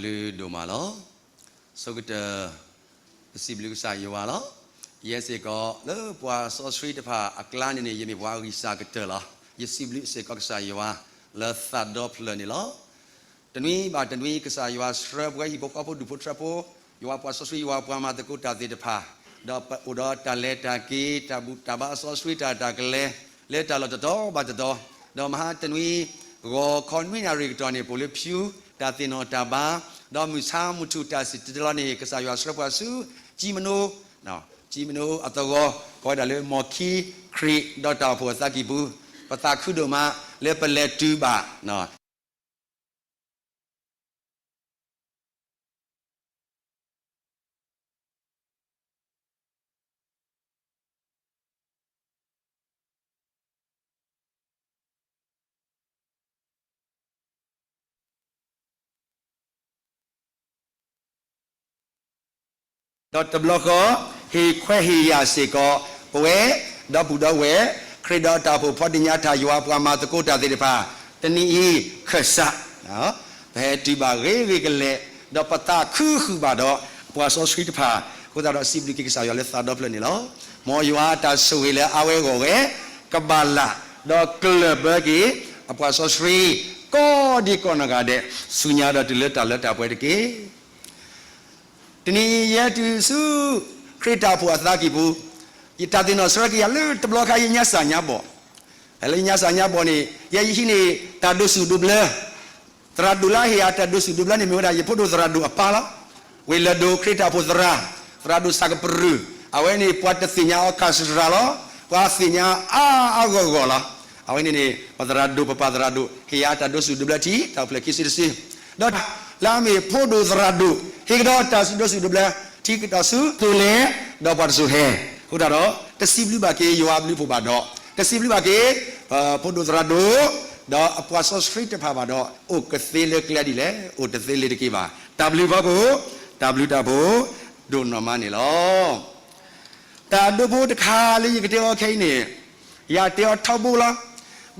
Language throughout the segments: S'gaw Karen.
လုၢ်ဒိၣ်မးလီၤ. ဆိကတၢၢ် ပစံးဘျုးကစၢ်ယွၤလီၤ. ယဲစ့ၢ်ကီး လၢပှၤစီဆှံတဖၣ်အကျါန့ၣ်န့ၣ် ယမ့ၢ်ပှၤဂံၢ်စၢ်ကတၢၢ်လီၤ. ယစံးဘျုးစ့ၢ်ကီးကစၢ်ယွၤ လၢသးဒီဖျၢၣ်န့ၣ်လီၤ. တနွံဘၣ်တနွံ ကစၢ်ယွၤဆှၢပှၤဟံၣ်ဖိဃီဖိ ဒူၣ်ဖိထၢဖိ, ယွၤပှၤစီဆှံ ယွၤပှၤမၤသကိးတၢ်သ့ၣ်တဖၣ်, ဒီးပအိၣ်ဒီးတၢ်လဲၤတၢ်က့ၤ တၢ်ဘူၣ်တၢ်ဘါအစီဆှံ တၢ်တၢ်ကလဲၤ လၢတၢ်လီၢ်တတီၤဘၣ်တတီၤ, ဒီးမဟါတနွံ ဂီၤခီနွံနၣ်ရံၣ်ကတီၢ်န့ၣ် ပအိၣ်လၢ pew တၢ်သ့ၣ်နီၣ်တၢ်ဘါ, ဒီးမုၢ်ဆါမုၢ်ထူၣ်တၢ်စံၣ်တဲၤတဲလီၤန့ၣ် ကစၢ်ယွၤဆှၢပှၤဆူ ကၠံမနိ ကၠံမနိအသဝီ ကိးဝဲဒၣ်လၢ မီၢ်ခံခရံာ်ဒီးတၢ်အိၣ်ဖှိၣ်အသးကံၢ်ပူၤ, ပသးခုဒိၣ်မး လၢပလဲၤတုၤဘၣ် ဒီးတဘျီဃီ ဟ့ၣ်ခွဲးဟ့ၣ်ယာ်စ့ၢ်ကီး ပဝဲ ဒီပုၢ်ဒီဝဲၢ် ခရံာ်ဒီးတၢ်အိၣ်ဖှိၣ်ဖီဒံညါထၣ် ယွၤပှၤမၤသကိးတၢ်သ့ၣ်တဖၣ် တနံၤအံၤခၢၣ်စး ပဟဲတုၤဘၣ်ဂ့ၤဂ့ၤကလဲာ်, ဒီးပသးခုဃုာ်ဘၣ်ဒီး ပှၤစီဆှံတဖၣ်, အဃိသတးဒီးစံးဘျုးက့ၤကစၢ်ယွၤလၢသးဒီဖျၢၣ်န့ၣ်လီၤ. မ်ယွၤအတၢ်ဆိၣ်ဂ့ၤလၢအဝဲဂီၢ်ဝဲ ကဘၣ်လၢ် ဒီးကျၢၢ်ဘၢက့ၤ အပှၤစီဆှံ ကိးဒံကိးနီၢ်ဂၤဒဲး ဆူညါဒီးတုၤလၢတၢ်လၢတၢ်ပှဲၤတက့ၢ်. တနံၤအံၤယဟဲတုၤဆူ ခရံာ်တၢ်အိၣ်ဖှိၣ်အသးကံၢ်ပူၤ, ယတၢ်သ့ၣ်နီၣ်ဆၢက့ၤယၤလၢတဘျီခါ ယညါစၢ်ညါဘီၣ်, လၢယညါစၢ်ညါဘီၣ်န့ၣ် ယဲယဟံးန့ၢ်တၢ်ဒိးဆူၣ်ဒိးဘျၢ, သရၣ်ဒိၣ်လၢအဟ့ၣ်ယၤတၢ်ဒိးဆူၣ်ဒိးဘျၢန့ၣ် မ့ၢ်ဝဲဒၣ်ယဖိဒိၣ်သရၣ်ဒိၣ်အပၢ်လီၤ. ဝ့ၢ်လၢၢ်ဒိၣ်ခရံာ်တၢ်အိၣ်ဖှိၣ်သရၣ်, သရၣ်ဒိၣ်စၢ်ကပရူၢ်, အဝဲန့ၣ်ပှၤတသ့ၣ်ညါအီၤခါစရၣ်လီၤ. ပှၤသ့ၣ်ညါအါအါဂီၢ်ဂီၢ်လီၤ. အဝဲန့ၣ်န့ၣ် ပသရၣ်ဒိၣ် ပပၢ်သရၣ်ဒိၣ် ဟ့ၣ်ယၤတၢ်ဒိးဆူၣ်ဒိးဘျၢထံ တၢ်အိၣ်ဖျဲၣ်ခံစုတစု, ဒီးလၢအမ့ၢ်ဖိဒိၣ်သရၣ်ဒိၣ် ဟ့ၣ်ကဒီးတၢ်ဒိးဆူၣ်ဒိးဘျၢ ထံကဒီးဆူသိးလဲၣ်, ဒီးပှၤတစိၤဟဲ, အဃိသတးဒီး တစံးဘျုးဘၣ်က့ၤယွၤအဘျုးအဖှိၣ်ဘၣ်ဒီး တစံးဘျုးဘၣ်က့ၤပဖိဒိၣ်သရၣ်ဒိၣ် ဒီးအပှၤစီဆှံတဖၣ်ဘၣ်ဒီး အိၣ်ကသ့လၢကျဲဒ်လဲၣ်, အိၣ်တသ့လၢၤတက့ၢ်ဘၣ်. တၢ်ဘျုးဖီခိၣ် တၢ်ဘျုးတၢ်ဖှိၣ်ဒိၣ်နီၢ်မးန့ၣ်လီၤ. တၢ်ဒိဖိတခါလၢယကတဲအီၤခဲအံၤန့ၣ် ယတဲအီၤထီဘိလီၤ.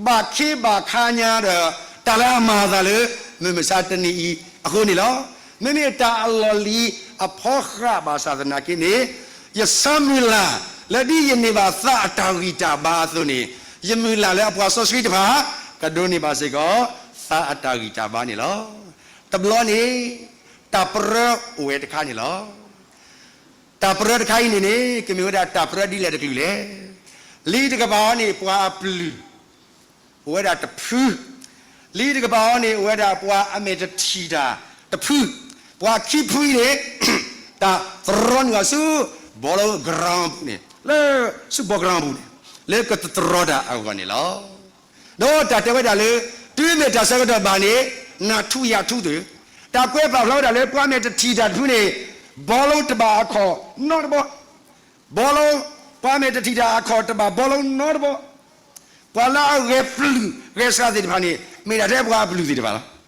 ဘၣ်ခ့ဘၣ်ခါညါဒီး တၢ်လၢအမၤအသးလၢ မုၢ်မဆါတနံၤအံၤအဃိန့ၣ်လီၤ. မ့မ့ၢ်တၢ်အလီၢ်လံၤအဖီဃာ်ဘၣ်ဆၣ်သနာ်က့န့ၣ် ယဆၢမုၢ်လၢ်လၢဒ်ယန့ၢ်ဘၣ်သးအတၢ်ဂံၢ်တၢ်ဘါအသိးန့ၣ် ယမုၢ်လၢ်လၢအပှၤစီဆှံတဖၣ် ကဒိးန့ၢ်ဘၣ်စ့ၢ်ကီး သးအတၢ်ဂံၢ်တၢ်ဘါန့ၣ်လီၤ. တဘျီန့ၣ် တၢ်ပြၢအိၣ်ဝဲတခါန့ၣ်လီၤ. တၢ်ပြၢတခါအံၤန့ၣ်န့ၣ် ကမ့ၢ်ဝဲဒၣ်တၢ်ပြၢဒ်လဲၣ်တကလုာ်လဲၣ်. လံာ်တကပၤအံၤန့ၣ် ပှၤအပျုၢ် အိၣ်ဝဲဒၣ်တဖု, လံာ်တကပၤအံၤန့ၣ် အိၣ်ဝဲဒၣ်ပှၤအမဲာ်တထံၣ်တၢ်တဖု, ပှၤခံဖုအံၤန့ၣ် တၢ်တြီနုာ်အီၤဆူ ဘီလီ ground ပူၤန့ၣ် လၢဆူ ဘီ ground ပူၤန့ၣ် လၢကတတြီတၢ်အဂီၢ်န့ၣ်လီၤ. ဒီးတၢ်တဲဝဲဒၣ်လၢ တုၤမ့ၢ်တၢ်ဆၢကတီၢ်ဘၣ်န့ၣ် နၤထူယၤထူသ့ၣ်, တၢ်ကွဲးပာ်ဖျါဝဲဒၣ်လၢ ပှၤမဲာ်တထံၣ်တၢ်တဖုန့ၣ် ဘီလီတဘၣ်အခီၣ်နီတဘီ, ဘီလီ ပှၤမဲာ်တထံၣ်တၢ်အခီၣ်တဘၣ်ဘီလီနီတဘီ, ပှၤလၢအဂဲၤပျုၢ်ဂဲၤစှၤသ့ၣ်တဖၣ်န့ၣ် မ့ၢ်ဒၣ်ထဲပှၤအပျုၢ်သ့ၣ်တဖၣ်လီၤ.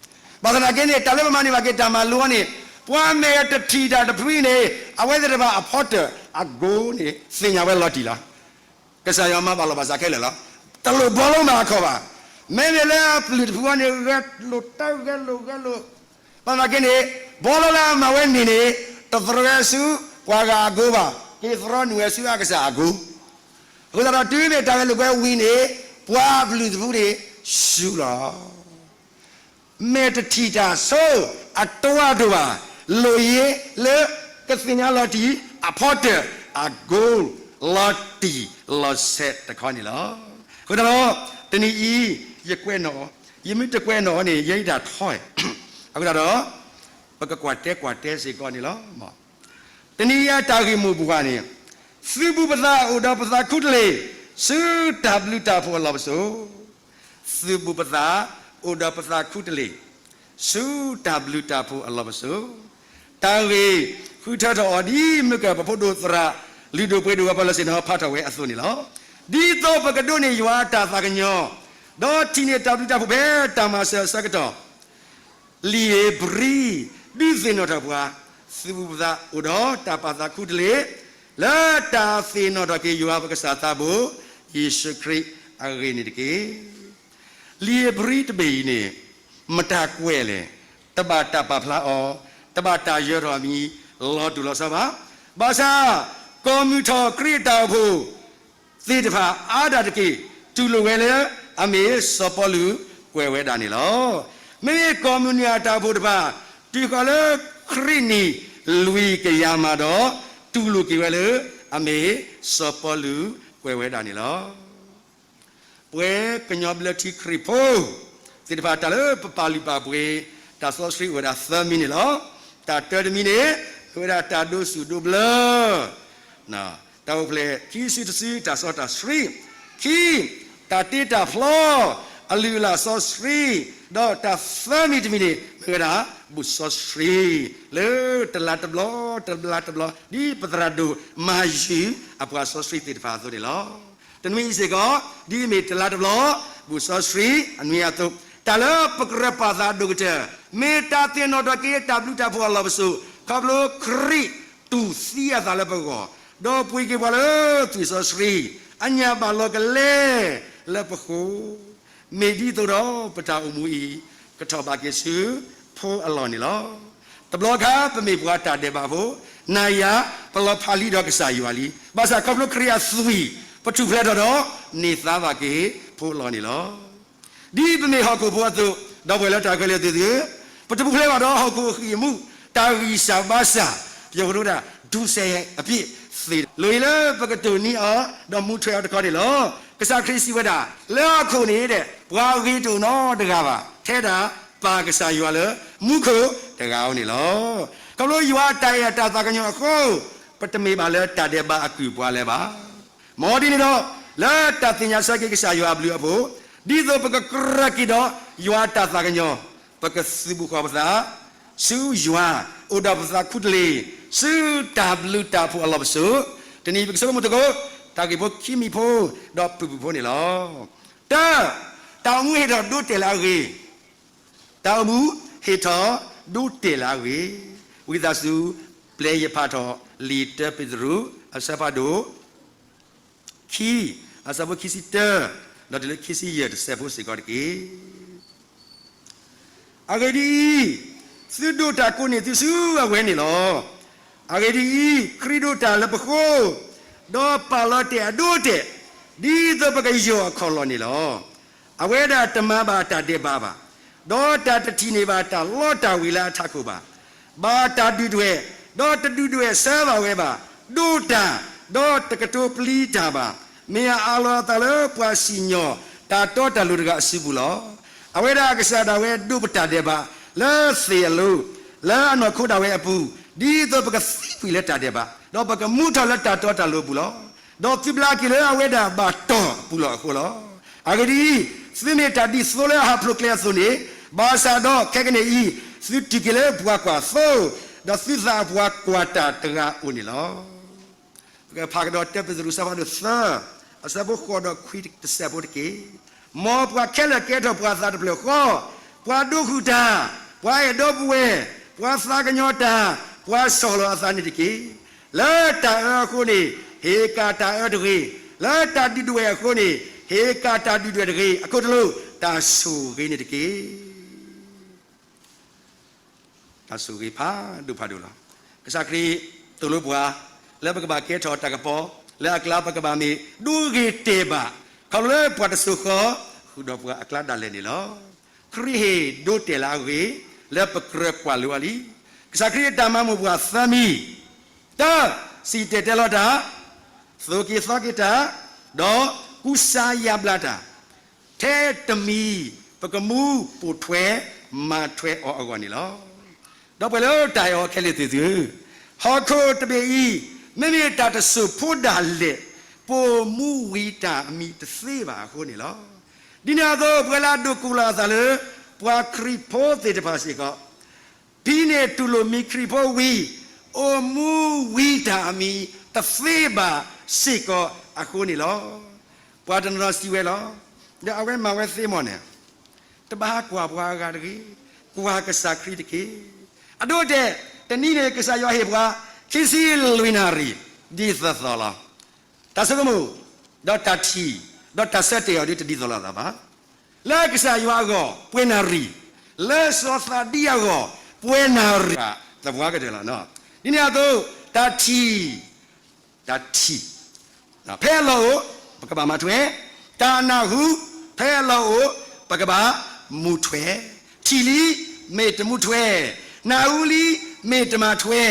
ဘၣ်ဆၣ်သနာ်က့န့ၣ် တၢ်လၢပမၤန့ၢ်ဘၣ်က့ၤတၢ်မၤလိအီၤန့ၣ် ပှၤမဲာ်တထံၣ်တၢ်တဖုအံၤန့ၣ် အဝဲသ့ၣ်တဖၣ်အဖီတၢၣ်အကိန့ၣ် သ့ၣ်ညါဝဲလီၤတံၢ်လီၤ. ကစၢ်ယွၤမၤဘၣ်လီၤဘၣ်စးခဲလၢာ်လီၤ. တလိၣ်ဘီလီမၤအခီၣ်ဘၣ်. မ့မ့ၢ်လၢအပျုၢ်တဖုအံၤန့ၣ် ဂဲၤလိာ်တၢ်ဂဲၤလိာ်ဂဲၤလိာ် ဘၣ်ဆၣ်သနာ်က့န့ၣ် ဘီလီလၢအမၤဝဲန့ၣ်န့ၣ် တတြီဆူပှၤဂၤအကိဘၣ်, က့ၤတြီနုာ်ဝဲဆူအကစၢ်အကိ. အဃိသတးဒီး တုၤမ့ၢ်တၢ်ဂဲၤလိာ်ကွဲဝံၤန့ၣ် ပှၤအပျုၢ်တဖုန့ၣ် စူၤလီၤ. မဲာ်တထံၣ်တၢ်ဆိအတဝၢဒိၣ်ဘၣ်, လိၣ်ယ့လၢကသ့ၣ်ညါလီၤတံၢ်အဖီတၢၣ်အကိ လီၤတံၢ်လီၤဆဲးတခီန့ၣ်လီၤ. အဃိသတးဒီး တနံၤအံၤ ယကွဲးနီၣ်, ယမ့ၢ်တကွဲးနီၣ်န့ၣ် ယဲယတၢ်ထီ, အဃိသတးဒီး ပကကွၢ်တဲကွၢ်တဲစ့ၢ်ကီးန့ၣ်လီၤ. တနံၤအံၤအတၢ်ဂ့ၢ်မိၢ်ပှၢ်န့ၣ် သုးဘူးပသးအိၣ်ဒီးပသးခူတလ့ၢ် ဆူတၢ်ဘျုးတၢ်ဖှိၣ်အလီၢ်ပစိာ်, သုးဘူးပသးအိၣ်ဒီးပသးခူတလ့ၢ် ဆူတၢ်ဘျုးတၢ်ဖှိၣ်အလီၢ်ပစိာ်, တၢ်ဂ့ၢ်ဃုထၢထီၣ်အီၤဒ်မုၢ်ကၢၢ်ပဖိဒိၣ်သရၣ် လုၢ်ဒိၣ်ပှ့ၤဒိၣ်ဝဲပီလီၤစ့ၣ်နီၤဖးထီၣ်ဝဲအသိးန့ၣ်လီၤ. ဒ်သိးပကဒိးန့ၢ်ယွၤအတၢ်သးကညီၤ, ဒီးထံၣ်န့ၢ်တၢ်ဘျုးတၢ်ဖှိၣ်ဖဲတၢ်မၤစၢၤအဆၢကတီၢ် လံာ်ဧ့ၤဘြံၤ ဒုးသ့ၣ်နီၣ်ထီၣ်ပှၤ, သုးဘူးပသးအိၣ်ဒီးတၢ်ပာ်သးခူတလ့ၢ် လၢတၢ်သ့ၣ်နီၣ်ထီၣ်က့ၤယွၤပကစၢ်သးဘိ ယ့ၣ်ၡူးခရံာ်အဂ့ၢ်န့ၣ်တက့ၢ်. လံာ်ဧ့ၤဘြံၤတဘ့ၣ်အံၤန့ၣ် မတၤကွဲးလဲၣ်, တ တဘၣ်တၢ်ပာ်ဖျါအီၤ, တဘၣ်တၢ်ယၢၤထီၣ်အမံၤလီၤတူာ်လီၤဆီဘၣ်. ဘၣ်ဆၣ် ကီၢ်မုၢ်ထီၣ်ခရံာ်အတၢ်အိၣ်ဖှိၣ်သ့ၣ်တဖၣ်အါဒၣ်တက့ၢ်, တူၢ်လိာ်ဝဲလၢအမ့ၢ်စီၤပီလူးကွဲးဝဲဒၣ်န့ၣ်လီၤ. မ့မ့ၢ်ကီၢ်မုၢ်နုာ်အတၢ်အိၣ်ဖှိၣ်တဖၣ် တုၤဃီၤလၢခရံာ်နံၣ်လွံၢ်ကယၤမးဒီး တူၢ်လိာ်က့ၤဝဲလၢအမ့ၢ်စီၤပီလူးကွဲးဝဲဒၣ်န့ၣ်လီၤ. ပှၤကညီဘျၢထံခရံာ်ဖိသ့ၣ်တဖၣ် တၢ်လၢပပာ်လုၢ်ပာ်ပှ့ၤ တၢ်စီဆှံအိၣ်ဝဲဒၣ်သၢမံၤန့ၣ်လီၤ. တၢ်တၢတမံၤန့ၣ် မ့ၢ်ဝဲဒၣ်တၢ်ဒိးစူၣ်ဒိးဘျၢ တၢ်အိၣ်ဖျဲၣ်ခံစုတစု တၢ်စီတၢ်ဆှံ, ခံ, တၢ်တ့တၢ်ဖျီ အလုၢ်အလၢ်စီဆှံ, ဒီးတၢ်သၢမံၤတမံၤန့ၣ် မ့ၢ်ဝဲဒၣ် ဘူၣ်စီဆှံ, လၢတလါတဘျီ တလါတဘျီ ဒ်ပသရၣ်ဒိၣ်မၤယုၤအပှၤစီဆှံသ့ၣ်တဖၣ်အသိးန့ၣ်လီၤ. တနွံအံၤစ့ၢ်ကီး ဒ်အမ့ၢ်တလါတဘျီ ဘူၣ်စီဆှံအနွံအသိး, တၢ်လၢပကြၢးပာ်သးဒိၣ်ကတၢၢ် မ့ၢ်တၢ်သ့ၣ်နီၣ်ထီၣ်က့ၤတၢ်ဘျုးတၢ်ဖှိၣ်အလီၢ်ပစိာ်, ခီဖျိခရံာ်တူၢ်သံအသးလၢပဂီၢ်, ဒီးပှ့ၤက့ၤပှၤလၢသွံၣ်စီဆှံ, အညၣ်ဘၣ်လီၤကလဲလၢပဃိ, မ့ၢ်ဒ်သိးဒီးပတၢ်အိၣ်မူအံၤ ကထီၣ်ဘးက့ၤဆူဖိအလီၢ်န့ၣ်လီၤ. တဘျီခါ ပမ့ၢ်ပှၤတၢ်ဒဲးဘးဖိ, နၤယၤ ပလီၤဖးလံဒီးကစၢ်ယွၤလံ. ဘၣ်ဆၣ်ခီဖျိခရံာ်အသွံၣ် ပထူၣ်ဖျဲးထီၣ်ဒီး န့ၢ်သါဘၣ်က့ၤဖိအလီၢ်န့ၣ်လီၤ. ဒ်ပမ့ၢ်ဟီၣ်ခိၣ်ဖိအသိး, ဒီပုၢ်ဝဲၢ်လၢတၢ်ခဲလၢာ်သ့ၣ်သုဧၢ, ပထူၣ်ဖျဲးဘၣ်ဒီးဟီၣ်ခိၣ်အဃံၢ်အမူး, တၢ်ဂံၢ်စၢ်ဘါစၢ်, ပယီၤပဒိတၢ် ဒူစဲးအပြ့ၣ်သ့ၣ်, လိၣ်အံၤလၢပကတိၢ်နီၣ်အီၤ ဒီးမူထွဲအီၤတခီန့ၣ်လီၤ. ကစၢ်ခရံာ်စံးဝဲဒၣ်, လၢဟီၣ်ခိၣ်န့ၣ်ဒီး ပှၤဂ့ၤတအိၣ်နီတဂၤဘၣ်, ထဲဒၣ်ပၢ်ကစၢ်ယွၤလၢမူခိၣ်တဂၤဧိၤန့ၣ်လီၤ. ခီဖျိယွၤအတၢ်အဲၣ်အတၢ်သးကညီၤအဃိ, ပတမ့ၢ်ဘၣ်လၢတၢ်ဒဲးဘးအကုၢ်ပှၤလၢၤဘၣ်. မ်ဒ်န့ၣ်ဒီး, လၢတၢ်သ့ၣ်ညါဆၢက့ၤကစၢ်ယွၤအဘျုးအဖှိၣ်, ဒ်သိးပကကြၢးက့ၤဒီးယွၤအတၢ်သးကညီၤ, ပကသုးဘူးဃီၤပသး ဆူယွၤ, အိၣ်ဒီးပသးခူတလ့ၢ် ဆူတၢ်ဘျုးတၢ်ဖှိၣ်အလီၢ်ပစိာ်, တနံၤအံၤပကဆိကမိၣ်သကိး တၢ်ဂ့ၢ်ဖိခံမံၤဖိ ဒီးဖုၣ်ဖုၣ်ဖိန့ၣ်လီၤ. တၢ, တၢ်အိၣ်မူဟ့ၣ်ထီၣ်ဒိးတဲာ်လၢအဂ့ၤ, တၢ်အိၣ်မူဟ့ၣ်ထီၣ်ဒိးတဲာ်လၢအဂ့ၤ, ဝံသးစူၤ ပျဲယဖးထီၣ်လံာ်တၢပ့းတရူး အဆၢဖးဒိၣ် ခံ, အဆၢဖိခံဆံတၢ, ဒီးတုၤလၢခံဆံယဲၢ်တစဲးဖိစ့ၢ်ကီးတက့ၢ်. အဂ့ၢ်ဒ်အံၤ, သုဒိးတၢ်ကိးန့ၢ်သုဆူအဝဲန့ၣ်လီၤ. အဂ့ၢ်ဒ်အံၤ, ခရံာ်ဒိးတၢ်လၢပဃိ, ဒီးပာ်လီၤတဲာ်အဒိအတဲာ်, ဒ်သိးပကယီၢ်အခီၣ်လီၢ်န့ၣ်လီၤ. အဝဲဒၣ်တမၤဘၣ်တၢ်ဒဲးဘးဘၣ်, ဒီးတၢ်တထံၣ်န့ၢ်ဘၣ်တၢ်လီတၢ်ဝ့ၤလၢအထးခိၣ်ဘၣ်. ဘၣ်တၢ်ဒုၣ်ဒွဲၣ်, ဒီးတဒုၣ်ဒွဲၣ်ဆၢဘၣ်ဝဲဘၣ်. ဒိးတၢ်, ဒီးတကတိၤပျံၤတၢ်ဘၣ်. မ့ၢ်အအးလီၤအသးလၢပှၤစံၣ်ညီၣ်တၢ်တီတၢ်လိၤတဂၤအစုပူၤလီၤ. အဝဲဒၣ်အကစၢ်ဒၣ်ဝဲဒိးပတၢ်ဒဲးဘး လၢသ့ၣ်အလိၤ, လၢအနီၢ်ခိဒၣ်ဝဲအပူၤ, ဒ်သိးပကသံကွံာ်လၢတၢ်ဒဲးဘး, ဒီးပကမူထီၣ်လၢတၢ်တီတၢ်လိၤအပူၤလီၤ. ဒီးသုဘျါက့ၤလၢအဝဲဒၣ်ဘၣ်တီၢ်အပူၤလီၤအဃိလီၤ. အဂ့ၢ်ဒ်အံၤ, သုမ့ၢ်တၢ်ဒ်သိလၢအဟးဖျိးကျဲအသိးန့ၣ်, ဘၣ်ဆၣ်ဒီးခဲကနံၣ်အံၤ, သုတုၤက့ၤလၢပှၤကွၢ်သိ, ဒီးသုသးအပှၤကွၢ်တၢ်တဂၤအိၣ်န့ၣ်လီၤ. ပကဖးကဒီးတၢပ့းတရူး အဆၢဖးဒိၣ်သၢ, အဆၢဖိဃိးဒီးခွံတစဲးဖိတက့ၢ်. မ်ပှၤခဲလၢာ်ကဲထီၣ်ပှၤသးတဖျၢၣ်ဃီ, ပှၤဒိဃုာ်တၢ်, ပှၤအဲၣ်ဒိးပဝဲ, ပှၤသးကညီၤတၢ်, ပှၤဆီၣ်လီၤအသးန့ၣ်တက့ၢ်. လၢတၢ်အၢအဃိန့ၣ်, ဟ့ၣ်ကၣ်တၢ်အၢတဂ့ၤ, လၢတၢ်ဒုၣ်ဒွဲၣ်အဃိန့ၣ်, ဟ့ၣ်ကၣ်တၢ်ဒုၣ်ဒွဲၣ်တဂ့ၤ, အခိၣ်တလိၣ်, တၢ်ဆိၣ်ဂ့ၤန့ၣ်တက့ၢ်. တၢ်ဆိၣ်ဂ့ၤဖးဒိၣ်ဖးဒိၣ်လီၤ. ကစၢ်ခရံာ်သိၣ်လိပှၤ လၢပကဘၣ်ကဲထီၣ်တၢ်ကပီၤ, လၢအကျါပကဘၣ်မ့ၢ်ဒိဂ့ၤတဲာ်ဘၣ်, ခီဖျိလၢပှၤတစိၤဃီ ဃုာ်ဒီးပှၤအကျါဒၣ်လဲာ်န့ၣ်လီၤ. ခရံာ်ဟ့ၣ်ဒိးတဲာ်လၢအဂ့ၤ လၢပကြၢးကွၢ်လိအီၤလံ. ကစၢ်ခရံာ်အတၢ်မၤမိၢ်ပှၢ်သၢမံၤ, တၢ, စံၣ်တဲၤတဲလီၤတၢ်, သိၣ်က့ၤသီက့ၤတၢ်, ဒီးကူစါယါဘျါတၢ် ထဲတမံၤ ပကမူပိာ်ထွဲမၤထွဲအီၤအဂီၢ်န့ၣ်လီၤ. ဒီပုၢ်ဝဲၢ်လၢတၢ်အဲၣ်အီၤခဲလၢာ်သ့ၣ်သုဧၢ, ဟီၣ်ခိၣ်တဘ့ၣ်အံၤ မ့မ့ၢ်တၢ်တစိၢ်ဖိဒၣ်လဲာ် ပိာ်မူဝံၤတၢ်အမံၤတသ့ဘၣ်အဃိန့ၣ်လီၤ. ဒ်န့ၣ်အသိး ပှၤလၢအဒိးကူၣ်လီၤအသးလၢ ပှၤခရံာ်ဖိသ့ၣ်တဖၣ်စ့ၢ်ကီး ဖဲန့ၣ်တူၢ်လိာ်မံၤခရံာ်ဖိဝံၤ အိၣ်မူဝံၤတၢ်အမံၤတသ့ဘၣ်စ့ၢ်ကီးအဃိန့ၣ်လီၤ. ပှၤတနီၤစံးဝဲလီၤ, ဒီးအဝဲမၤဝဲသ့မ့ၢ်န့ၣ်, တဘၣ်ဟးကွၢ်ပှၤအဂၤတဂ့ၤ, ကွၢ်ကစၢ်ခရံာ်တက့ၢ်. အဒိအတဲာ်, တနံၤန့ၣ် ကစၢ်ယွၤဟ့ၣ်ပှၤ ခံဆံလွံၢ်နၣ်ရံၣ် ဒ်သိးသိးလီၤ. တၢ်ဆိကမိၣ်, ဒီးတၢ်ထံၣ်, ဒီးတၢ်ဆၢတဲာ်အီၤဒ်တဒ်သိးလိာ်အသးဘၣ်. လၢကစၢ်ယွၤအဂီၢ် ပှဲၤနၣ်ရံၣ်, လၢစီၤသးဒံအဂီၢ် ပှဲၤနၣ်ရံၣ် သပှၢ်ကတၢၢ်လီၤ. ဒ်န့ၣ်အသိး တၢ်ထံၣ်, တၢ်ထံၣ် ဖဲအလီၢ်အိၣ် ပကဘၣ်မၤထွဲ, တၢ်နၢ်ဟူ ဖဲအလီၢ်အိၣ် ပကဘၣ်မူထွဲ, ထံၣ်လံ မ့ၢ်တမူထွဲ, နၢ်ဟူလံ မ့ၢ်တမၤထွဲ,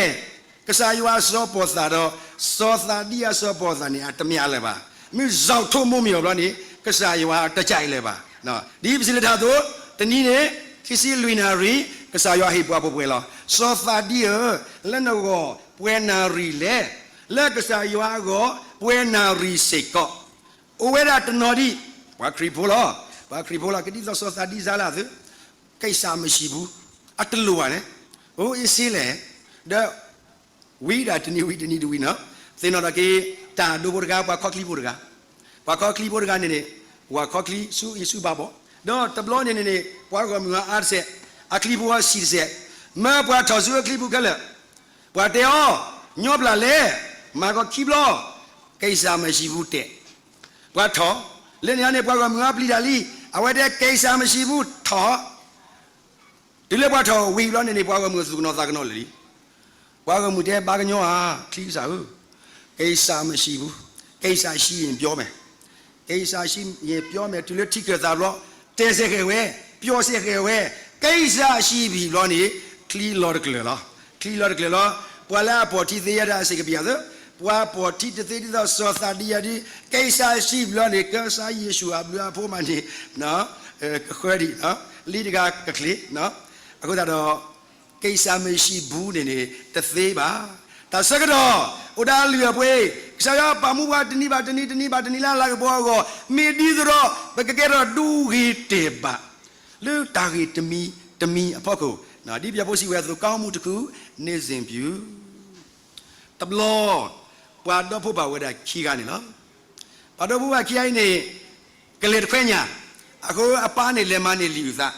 ကစၢ်ယွၤစီၤပီၤသးဒီး စီၤသးဒံအစီၤပီၤသးန့ၣ် အတမ့ၢ်အလၢၤဘၣ်. မ့ၢ် ဇောက်ထုတ် မ့ၢ်မ့ၢ်အီၤဘျီန့ၣ် ကစၢ်ယွၤတကးအံၤလၢၤဘၣ်. ဒ်ပစံးလၢတၢ်အသိး တနံၤန့ၣ် ခံဆံလွံၢ်နၣ်ရံၣ် ကစၢ်ယွၤဟ့ၣ်ပှၤပှဲၤပှဲၤလီၤ. စီၤသးဒံဧၢ, လၢနဂီၢ်ပှဲၤနၣ်ရံၣ်လဲၣ်. လၢကစၢ်ယွၤအဂီၢ် ပှဲၤနၣ်ရံၣ်စ့ၢ်ကီး. အိၣ်ဝဲဒၣ်တနီၤဒံး ပှၤခရံာ်ဖိလီၤ. ပှၤခရံာ်ဖိလီၤ ကဒ်သိးစီၤသးဒံစါလၢအသိး ကိစ္စမရှိဘူး, အတလိၣ်ဘၣ်န့ၣ်, အိၣ်အ့စ့လဲၣ်, ဒီး ဝံၤဒၣ်တနံၤဝံၤတနံၤတဝံၤနီၤ, သ့ၣ်နီၣ်ထီၣ်က့ၤ တၢ်ဒိဖိတဂၤ ပှၤခီချံဖိတဂၤ, ပှၤခီချံဖိတဂၤန့ၣ်န့ၣ် ပှၤခီချံဆူအံၤဆူဘၣ်ဘီ, ဒီးတဘျီန့ၣ်န့ၣ်န့ၣ် ပှၤဂီၢ်မုၢ်အါတစဲး, အချံဖိဆံးတစဲး, မၢပှၤထီၣ်ဆူအချံပူၤခဲလၢာ်, ပှၤတဲအီၤ ညီပျၢ်လဲၣ်, မၤကီးခံဘျီ, ကိစ္စမရှိဘူးတဲာ်, ပှၤထီၣ်, လၢန့ၣ်န့ၣ် ပှၤဂီၢ်မုၢ်အါပျံၤတၢ်လံ, အဝဲတဲ ကိစ္စမရှိဘူး ထီၣ် တုၤလၢပှၤထီၣ်ဝံၤဘျီန့ၣ်န့ၣ် ပှၤဂီၢ်မုၢ်သူၣ်ကနီၤသးကနီၤလၢာ်လံ. ပှၤဂီၢ်မုၢ်တဲဘါကညီဧါ, ချံကစၢ်ဧၢ, ကိစ္စမရှိဘူး, ကိစ္စရှိရင်ပြောမယ်, ကိစ္စရှိရင်ပြောမယ်, တုၤလၢထံကၢၢ်သးဘျီ, တဲစဲဃဲၤဝဲ, ပြောစဲဃဲၤဝဲ, ကိစ္စရှိပြီဘျီန့ၣ် ချံလီၤတကျၢၤလီၤ. ချံလီၤတကျၢၤလီၤ. ပှၤလၢအပိာ်ထံသ့ယဲဒၣ်အစ့ၢ်ကပီၤအသိး, ပှၤပိာ်ထံတသ့ဒ်သိးစီၤသးဒံယၤဒ်, ကိစ္စရှိပြီဘျီန့ၣ် ကစၢ်ယ့ၣ်ၡူးအဘျုးအဖှိၣ်မးန့ၣ် ကဃၢဒံး, လံတဂၤကချ့း, အဃိသတးဒီး ကိစ္စမရှိဘူးန့ၣ်န့ၣ် တသ့ဘၣ်. တၢ်ဆၢကတီၢ် အိၣ်ဒၣ်လုၢ်အပှ့ၤ, ကစၢ်ယွၤပာ်မူပှၤတနံၤဘၣ်တနံၤ တနံၤဘၣ်တနံၤလၢအလၤကပီၤအဂီၢ်, မ့ၢ်ဒ်သိးဒီး ပကကဲထီၣ်ဒိဂ့ၤတဲာ်ဘၣ် လၢတၢ်ဂ့ၢ်တမံၤတမံၤအဖီခိၣ်, ဒ်ပယီၤဖိစံးဝဲအသိး ကောင်းမှုတစ်ခု နေ့စဉ်ပြု တဘျီ ပှၤဒီဖိပၢ်ဝဲဒၣ်ခံဂၤန့ၣ်လီၤ. ပှၤဒီဖိပၢ်ခံဂၤအံၤန့ၣ် ကလဲၤတခွဲညၣ်, အဃိအပၢ်န့ၣ်လဲၤမၤန့ၢ်လံာ်အုၣ်သး.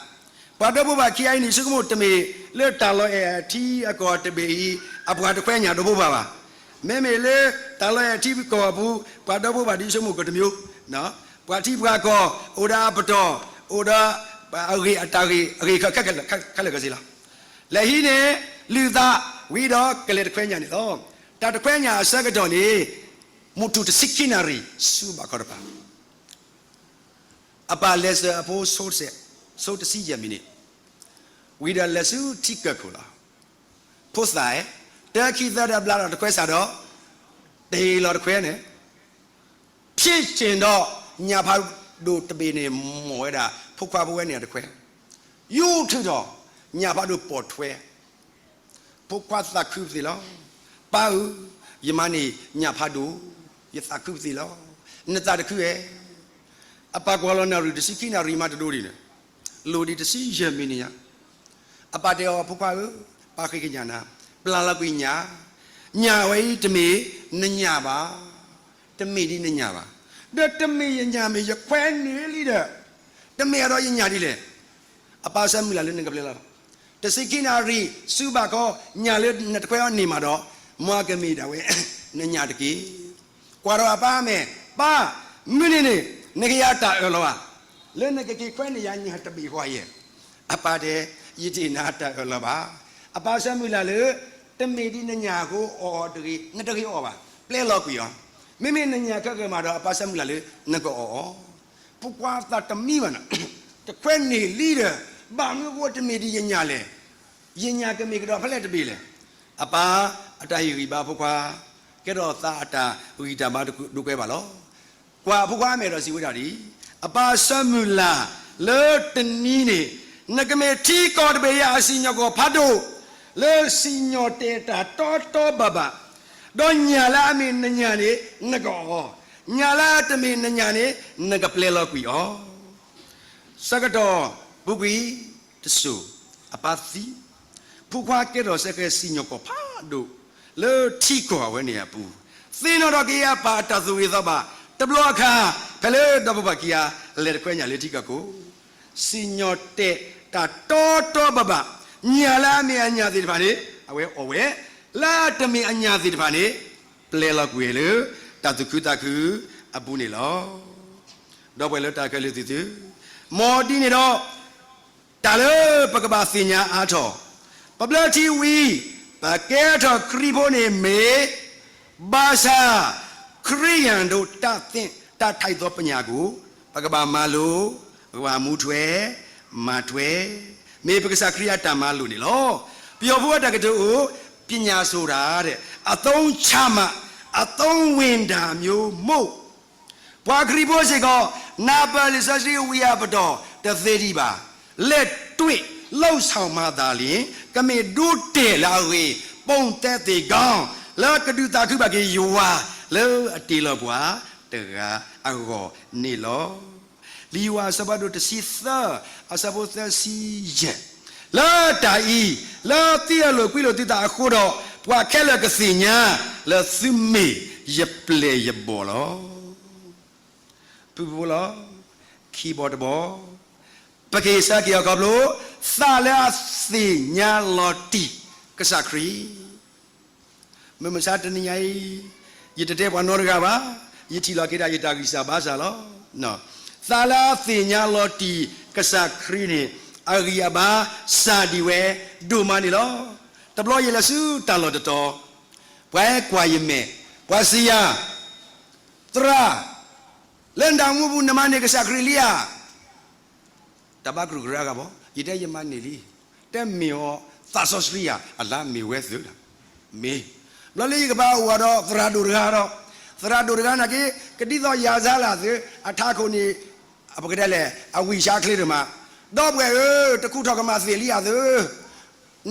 ပှၤဒီဖိပၢ်ခံဂၤအံၤန့ၣ် ဆိကမိၣ်တမ့ၢ်လၢတၢ်လီၢ်အဲၣ်အထံအကီၢ်တဘ့ၣ်အံၤ အပှၤတခွဲညၣ်ဒီဖိပၢ်ဘၣ်. မ့မ့ၢ်လၢတၢ်လီၢ်အဲၣ်အထံအကီၢ်အပူၤ ပှၤဒီဖိပၢ်ဒ်ဆိကမိၣ်ကတမံၤ, ပှၤထံပှၤကီၢ် အိၣ်ဒီးအပတီၢ်, အိၣ်ဒီးအဂ့ၢ်အတၢ်ဂ့ၢ် အဂ့ၢ်ခဲလၢာ်ခဲဆ့လီၤ. လဲၤဟံးန့ၢ်လံာ်အုၣ်သး ဝံၤဒီးကလဲၤတခွဲညၣ်န့ၣ်လီၤ. တၢ်တခွဲညၣ်အဆၢကတီၢ်န့ၣ် မုၢ်ထူၣ်တဆံခံနၣ်ရံၣ် ဆူဘၣ်ခီတဖၣ် အပၢ်လဲၤစၢၤအဖိဆိတဆံယဲၢ်မံးနံး, ဝံၤဒီးလဲၤဆူထံကၢၢ်ခိၣ်လီၤ. ဖိသၣ်ဧၢ, တၢခံသၢဒီးဘျါဒီးတခွဲစးဒီး တဟ့ၣ်လီၤတခွဲန့ၣ်, ဖျ့ၣ်စ့ၣ်ဒီး ညၣ်ဖးဒိၣ်တဘ့ၣ်န့ၣ် မိၢ်ဝဲဒၣ် ဖိခွါဖိဝဲန့ၣ်အတခွဲ, ယူၤထုးဒီး ညၣ်ဖးဒိၣ်ပိာ်ထွဲ ဖိခွါသးခုပသ့ၣ်လီၤ. ပၢ်ဧၢ, ယမၤန့ၢ်ညၣ်ဖးဒိၣ်, ယသးခုပသ့ၣ်လီၤ. နသးတခုဧဲ. အပၢ်ကွၢ်လီၤနၣ်ရံၣ်တဆံခံနၣ်ရံၣ်မးတဒိဒံးန့ၣ်, လိၣ်ဒံးတဆံယဲၢ်မံးနံးညါ. အပၢ်တဲအီၤ ဖိခွါဧၢ, ပၢ်ဃ့ကညးနၤ, ပျၢ်လီၤကွံာ်ညၣ်, ညၣ်ဝဲအံၤတမ့ၢ်နညၣ်ဘၣ်, တမ့ၢ်ဒ်နညၣ်ဘၣ်. ဒီးတမ့ၢ်ယညၣ်မ့ၢ်ယခွဲန့ၢ်လံဒီး တမ့ၢ်အဒီးယညၣ်ဒ်လဲၣ်. အပၢ်ဆၢမုၢ်လၢ်လၢနကပျဲလီၤ တဆံခံနၣ်ရံၣ် ဆူဘၣ်ခီ ညၣ်လၢနတခွဲအီၤန့ၢ်မးဒီး မ့ၢ်ကမ့ၢ်ဒၣ်ဝဲ နညၣ်တက့ၢ်. ကွၢ်ဒီးအပၢ်အမဲာ်, ပၢ်, မုၢ်နံၤန့ၣ် နကယၤတၢ်အၢၣ်လီၤဘၣ်. လၢနကက့ၤခွဲန့ၢ်ယၤညၣ်တဘ့ၣ်ဃီယဲၢ်. အပၢ်တဲ, ယတဟ့ၣ်နၤတၢ်အၢၣ်လီၤဘၣ်. အပၢ်ဆၢမုၢ်လၢ်လၢ တမ့ၢ်ဒ်နညၣ်အဃိအီၣ်တဂ့ၤ, နတဂ့ၤအီၣ်ဘၣ်. ပျဲလီၤကွံာ်အီၤ. မ့မ့ၢ်နညၣ်ခဲကမးဒီး အပၢ်ဆၢမုၢ်လၢ်လၢ နကအီၣ်အီၤ. ဖိခွါသးတမံဘၣ်နီၤ, တခွဲန့ၢ်လံဒီး ဘၣ်မနုၤအဃိတမ့ၢ်ဒ်ယညၣ်လဲၣ်. ယညၣ်ကမ့ၢ်ကဒီးဖဲလဲၣ်တဘ့ၣ်လဲၣ်. အပၢ်အတၢ်ဟ့ၣ်ဂံၢ်ဘါဖိခွါ, ကဲထီၣ်သးအတၢ်ဂံၢ်တၢ်ဘါတဒိးကွဲဘၣ်လီၤ. ကွၢ်ဖိခွါအမဲာ်ဒီးစံးဝဲဒၣ်ဒ်အံၤ, အပၢ်ဆၢမုၢ်လၢ်လၢတနံၤန့ၣ် နကမ့ၢ်ထံကီၢ်တဘ့ၣ်အံၤအစံၣ်ညီၣ်ကွီၢ်ဖးဒိၣ်, လၢစံၣ်ညီၣ်တဲာ်တၢ်တီတီဘၣ်ဘၣ်, ဒီးညၣ်လၢအမ့ၢ်နညၣ်န့ၣ် နကအီၣ်, ညၣ်လၢအတမ့ၢ်နညၣ်န့ၣ် နကပျဲလီၤကွံာ်အီၤ. ဆၢကတီၢ်ပူၤကွံာ်တစိၤ အပၢ်သံ, ဖိခွါကဲထီၣ်စဲဃဲၤစံၣ်ညီၣ်ကွီၢ်ဖးဒိၣ် လၢထံကီၢ်အဝဲန့ၣ်အပူၤ, သ့ၣ်နီၣ်ထီၣ်က့ၤအပၢ်အတၢ်သူၣ်ဂ့ၤသးဘၣ်, တဘျီအခါ ဖဲလၢဒီဖိပၢ်ခံဂၤ လဲၤတခွဲညၣ်လၢထံကၢၢ်ခိၣ်, စံၣ်ညီၣ်တဲာ်တၢ်တီတီဘၣ်ဘၣ်, ညၣ်လၢအမ့ၢ်အညၣ်သ့ၣ်တဖၣ်န့ၣ် အဝဲအီၣ်ဝဲ, လၢအတမ့ၢ်အညၣ်သ့ၣ်တဖၣ်န့ၣ် ပျဲလီၤကွံာ်လၢ တၢ်သူၣ်ခုသးခုအပူၤန့ၣ်လီၤ. ဒီပုၢ်ဝဲၢ်လၢတၢ်ခဲလၢာ်သ့ၣ်သု, မ်ဒ်န့ၣ်ဒီး တၢ်လၢပကဘၣ်သ့ၣ်ညါအါထီၣ်, ပ ပဘျၢထံဝံၤ ပကဲထီၣ်ခရံာ်ဖိန့ၣ်မ့ၢ် ဘၣ်ဆၣ် ခရံာ်ယွၤဒိးတၢ်သ့ၣ် တၢ်ထံးသီပညၣ်ကိၣ် ပကဘၣ်မၤလိာ်, ပကဘၣ်မူထွဲ, မၤထွဲ, မ့ၢ်ပကစၢ်ခရံာ်အတၢ်မၤလိာ်န့ၣ်လီၤ. ပယီၤဖိအတၢ်ကတိၤအိၣ် ပညာဆိုတာ အသုံးချမှ အသုံးဝင်တာမျိုးမို့ ပှၤခရံာ်ဖိစ့ၢ်ကီး နၢ်ပၢၢ်လံာ်စီဆှံဝံၤအပတီၢ် တသ့ဒံးဘၣ်. လက်တွေ့ လုပ်ဆောင်မှသာလျှင် ကမ့ၢ်ဒိတဲာ်လၢအဂ့ၤ ပုံသက်သေကောင်း လၢကဒုးသးခုဘၣ်က့ၤယွၤ လၢအတ့လီၤပှၤတဂၤအဂီၢ်န့ၣ်လီၤ. လံာ်ယိၤဟၣ်အဆၢဖးဒိၣ်တဆံသၢ အဆၢဖိသၢဆံယဲၢ်, လၢတၢ်အံၤ လၢသုအလိာ်ကွံလိာ်သုသးအဃိဒီး ပှၤခဲလၢာ်ကသ့ၣ်ညါ လၢသုမ့ၢ်ယပျဲၢ်ယဘီၣ်လီၤ. ဖုဖုဖိလီၤ. ခံဘီတဘီ, ပက့ၤဆၢက့ၤအီၤခီဖျိ သးလၢအသ့ၣ်ညါလီၤတံၢ်ကစၢ်ခရံာ် မုၢ်မဆါတနံၤညါအံၤ ယတတဲပှၤနီတဂၤဘၣ်, ယထံၣ်လီၤက့ၤဒၣ်ယတၢ်ဂံၢ်စၢ်ဘါစၢ်လီၤ. သးလၢအသ့ၣ်ညါလီၤတံၢ်ကစၢ်ခရံာ်န့ၣ် အဂံၢ်အဘါစှၤဒံးဝဲဒိၣ်မးန့ၣ်လီၤ. တဘျီယလဲၤဆူတၢ်လီၢ်တတီၤ, ပှၤဟဲကွၢ်ယမဲာ်, ပှၤစံးယၤ, သရၣ်, လၢနတၢ်အိၣ်မူပူၤနမၤန့ၢ်ကစၢ်ခရံာ်လံဧါ. တၢ်ဘါကရူၢ်ကရၢအဂၤဘၣ်, ယတဲယမၤန့ၢ်လံ, တဲမ့ၢ်အီၤသးစီဆှံဧါ, အလါမ့ၢ်ဝဲသုးလီၤ. မ့ၢ်, ဘျီလၢယကဘၣ်အိၣ်ဒီးသရၣ်ဒိၣ်တဂၤဒီး, သရၣ်ဒိၣ်တဂၤနာ်က့ ကဒ်သိးယၤစါလၢသုး အထးခိၣ်န့ၣ် ပကတဲလဲၣ် အဝံၣ်ဆါချ့ဒိၣ်မး, ဒီပုၢ်ဝဲၢ်ဧၢ, တခူၣ်ထီၣ်ကမၣ်သ့ၣ်လံဧါသုး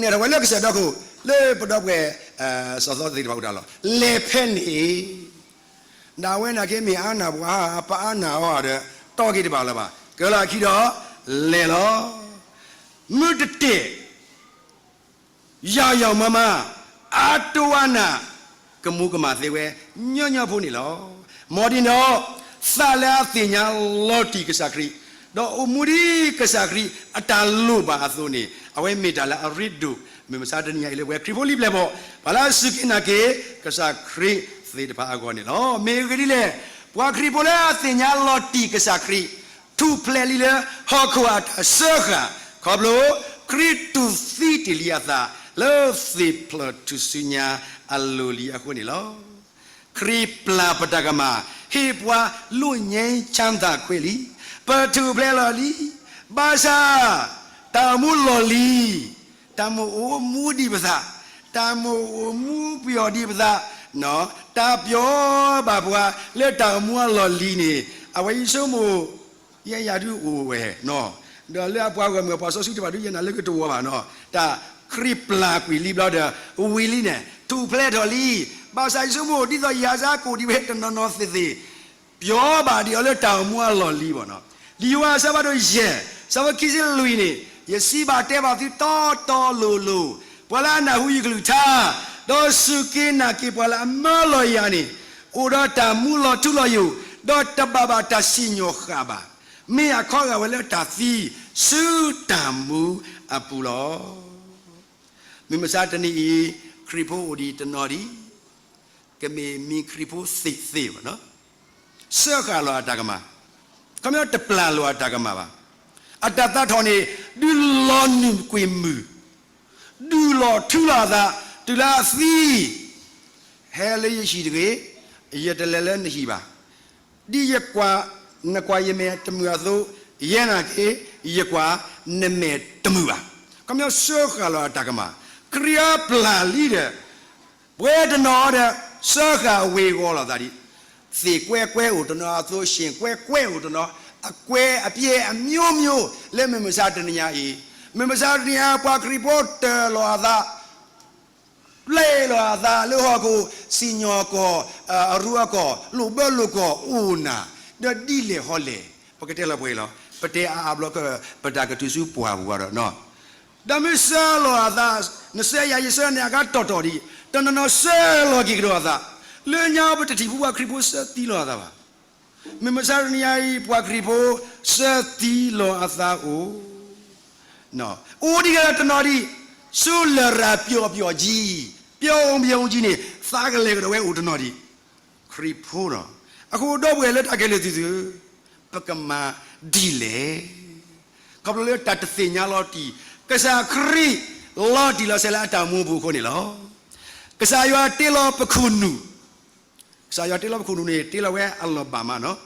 နဲၣ်ထီၣ်ဝဲလၢကစၢၢ်ဒီခိၣ် လၢပဒီပုၢ်ဝဲၢ် စီၤသီသ့ၣ်တဖၣ်အိၣ်တၢ်လီၢ် လဲၤဖဲန့ၣ် ဒၣ်ဝဲနာ်က့မ့ၢ်အါနၢ်ပှၤ ပအါနၢ်အီၤဒီး တီက့ၤတဘၣ်လၢၤဘၣ်, ကၢလီၤအခံဒီး လဲၤလီၤ. မုၢ်တတဲာ် ယီၤယီၤမးမး အါတိၢ်အါနၢ် ကမူၤကမၣ်သ့ဝဲ ညီညီဖိန့ၣ်လီၤ. မ်ဒ်န့ၣ်ဒီး သးလၢအသ့ၣ်ညါလီၤတံၢ်ကစၢ်ခရံာ် ဒီးအိၣ်မူဒ်ကစၢ်ခရံာ်အတၢ်လိၣ်ဘၣ်အသိးန့ၣ် အဝဲမ့ၢ်တၢ်လၢအရ့ဒိၣ် မုၢ်မဆါတနံၤညါအံၤလၢပှၤခရံာ်ဖိလံပျဲၢ်ဘီၣ် ပှၤလၢအစူၢ်က့ၤနာ်က့ၤ ကစၢ်ခရံာ်သ့ၣ်တဖၣ်အဂီၢ်န့ၣ်လီၤ. မ့ၢ်အဂ့ၢ်ဒ်လဲၣ်, ပှၤခရံာ်ဖိလၢအသ့ၣ်ညါလီၤတံၢ်ကစၢ်ခရံာ် ထူၣ်ဖျဲးလံလၢဟီၣ်ခိၣ်အတၢ်စၢဃာ် ခီဖျိ ခရံာ်တူၢ်သံတ့ၢ်လံအသး လၢသ့ၣ်ဖျၢၣ်ထူၣ်စုညါအလိၤလံအဃိန့ၣ်လီၤ. ခရံာ်ပျၢ်ပတၢ်ကမၣ် ဟ့ၣ်ပှၤလိာ်ငြိမ်းချမ်းသာခွင့်လံ, ပထူၣ်ဖျဲးလီၤလံ, ဘၣ်ဆၣ် တၢ်အိၣ်မူလီၢ်လံၤ တၢ်မိၣ်အိၣ်မူဒံးပသး, တၢ်မိၣ်အိၣ်မူပယီၤဒံးပသး, တၢ်ပျီဘၣ်ပှၤလၢတၢ်အိၣ်မူအလီၢ်လံၤန့ၣ် အဝဲယဆိကမိၣ် ယဲယၤဒုးအိၣ်ဝဲနီၤ, ဒီးလၢအပှၤဂီၢ်မုၢ်ပှၤစီဆှံတဖၣ်ဒုးယဲနၤလၢကတဝီၤဘၣ်နီၤ, တၢ်ခရံာ်ပျၢ်ကွံာ်လံဘျီဒီး ဝံၤလံန့ၣ် ထူၣ်ဖျဲးထီၣ်လံ, ဘၣ်ဆၣ်ယဆိကမိၣ်ဒ်သိးယၤစါကိၣ်ဒံးဝဲတနီၤနီၤသ့ၣ်သ့ၣ် ပျီဘၣ်ဒံးအီၤလၢတၢ်အိၣ်မူအလီၢ်လံၤဘၣ်နီၤ. လံာ်ယိၤဟၣ်အဆၢဖးဒိၣ်ယဲၢ် ဆၢဖိခံဆံလွံၢ်န့ၣ် ယစံးဘၣ်တဲဘၣ်သုတီတီလိၤလိၤ, ပှၤလၢအနၢ်ဟူယကလုၢ်ကထါ, ဒီးစူၢ်က့ၤနာ်က့ၤပှၤလၢအမၢလီၤယၤန့ၣ်, အိၣ်ဒီးတၢ်မူလီၤထူလီၤယိာ်, ဒီးတဘၣ်ဘၣ်တၢ်စံၣ်ညီၣ်ဃၣ်ဘၣ်, မ့ၢ်အခီဂာ်ဝဲလၢတၢ်သံဆူတၢ်မူအပူၤလီၤ. မုၢ်မဆါတနံၤအံၤ ခရံာ်ဖိအိၣ်ဒံးတနီၤဒံး, ကမ့ၢ်မံၤခရံာ်ဖိသ့ၣ်သ့ၣ်ဘၣ်နီၤ, စၢဃာ်လီၤအတၢ်ကမၣ်, ခီပညီတပျၢ်လိာ်အတၢ်ကမၣ်ဘၣ်, အတၢ်သးထီၣ်န့ၣ် ဒုးလီၤနုာ်ကွံာ်မုၢ်, ဒုးလီၤထူလီၤအသး, တုၤလၢအသံ ဟဲလၢယဟံၣ်တဂ့ၤ, ယတလဲၤလၢနဟံၣ်ဘၣ်. ဒ်ယကွၢ်, နကွၢ်ယမဲာ်တမုာ်အသိး, ယဲနာ်က့ၤ ယကွၢ်နမဲာ်တမုာ်ဘၣ်. ခီပညီစၢဃာ်လီၤအတၢ်ကမၣ်, ခရံာ်အပျၢ်လံဒီး ပှၤတနီၤဒီး စၢဃာ်ဝ့ၤဝီၤလိာ်သးဒံး, သ့ၣ်ကွဲကွဲအိၣ်တနီၤ, အသိးရှ့ၣ်ကွဲကွဲအိၣ်တနီၤ, အကွဲအပြဲအမျိုးမျိုး လၢမုၢ်မဆါတနံၤညါအံၤ, မုၢ်မဆါတနံၤညါ ပှၤခရံာ်ဖိတၢၢ်လီၤအသး ပျဲလီၤအသးလၢဟီၣ်ခိၣ်, စံၣ်ညီၣ်ကွီၢ်, အရူအကီၢ်, လိာ်ဘၢလိာ်ကွီၢ်အိၣ်နၤ, ဒီးဒ်လဲၣ်ဟီလဲၣ်, ပကတဲလီၤပှဲၤလီၤ, ပတဲအါအါဘျီက ပတၢ်ကတုၤဆူပှၢ်ပူၤဘၣ်ဒီးနီၤ, ဒီးမ့ၢ်စၢလီၤအသး, နစၢယၤယစၢနၤအကါတီၢ်တီၢ်ဒံး, တနီၤနီၤစၢလီၤက့ၤကဒီးအသး, လၢညါပတထံၣ်ဖူးပှၤခရံာ်ဖိစၢသံလီၤအသးဘၣ်. မုၢ်မဆါတနံၤညါအံၤ ပှၤခရံာ်ဖိ စၢသံလီၤအသးအိၣ်, အိၣ်ဒံးကဒီးတနီၤဒံး, ဆူလရာ်ပျီပျီကံ, ပျီပျီကံန့ၣ် သးကလဲၤကဒီးဝဲအိၣ်တနီၤဒံး, ခရံာ်ဖိဒီး, အဃိဒီပုၢ်ဝဲၢ်လၢတၢ်ခဲလၢာ်သ့ၣ်ဧၢ, ပကမၤဒ်လဲၣ် ခီဖျိလၢတၢ်တသ့ၣ်ညါလီၤတံၢ် ကစၢ်ခရံာ် လီၤတံၢ်လီၤဆဲးလၢအတၢ်အိၣ်မူအပူၤအဃိန့ၣ်လီၤ. ကစၢ်ယွၤတ့လီၤပခိၣ်နူာ်, ကစၢ်ယွၤတ့လီၤပခိၣ်နူာ်န့ၣ် တ့လီၤဝဲအလီၢ်ဘၣ်မးနီၤ,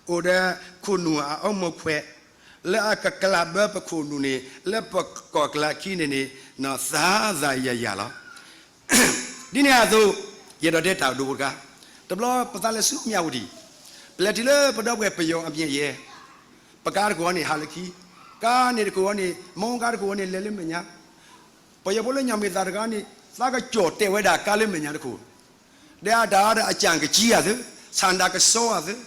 အိၣ်ဒီးခိၣ်နူာ်အအီမိၢ်ခွဲး, လၢအကကျးဘၢပခိၣ်နူာ်န့ၣ် လၢပကီၢ်ကျးခံန့ၣ်န့ၣ် သးသးယၤယၤလီၤ. ဒ်န့ၣ်အသိး ယအဲၣ်ဒိးတဲတၢ်ဒိဖိတခါ, တဘျီပသးလဲၤဆူမၠးဝတံၣ်, ပလဲၤတုၤလၢပဒီပုၢ်ဝဲၢ်ပယီၤအမဲာ်ညါ, ပကါတခိၣ်အံၤန့ၣ် ဟးလၢခံ, ကါန့ၣ်တခိၣ်အံၤန့ၣ် မီကါတခိၣ်အံၤန့ၣ် လဲၤလၢမဲာ်ညါ, ပယီၤဖိလၢညၣ်မ့ၢ်သၣ်တဂၤန့ၣ် သးကစီၣ်တဲာ်ဝဲဒၣ်ကါလၢမဲာ်ညါတခိၣ်, ဒီးအတၢ်အီဒီးအကၠၣ်ကကံအသး, ဆၣ်ဒၣ်ကစီအသး,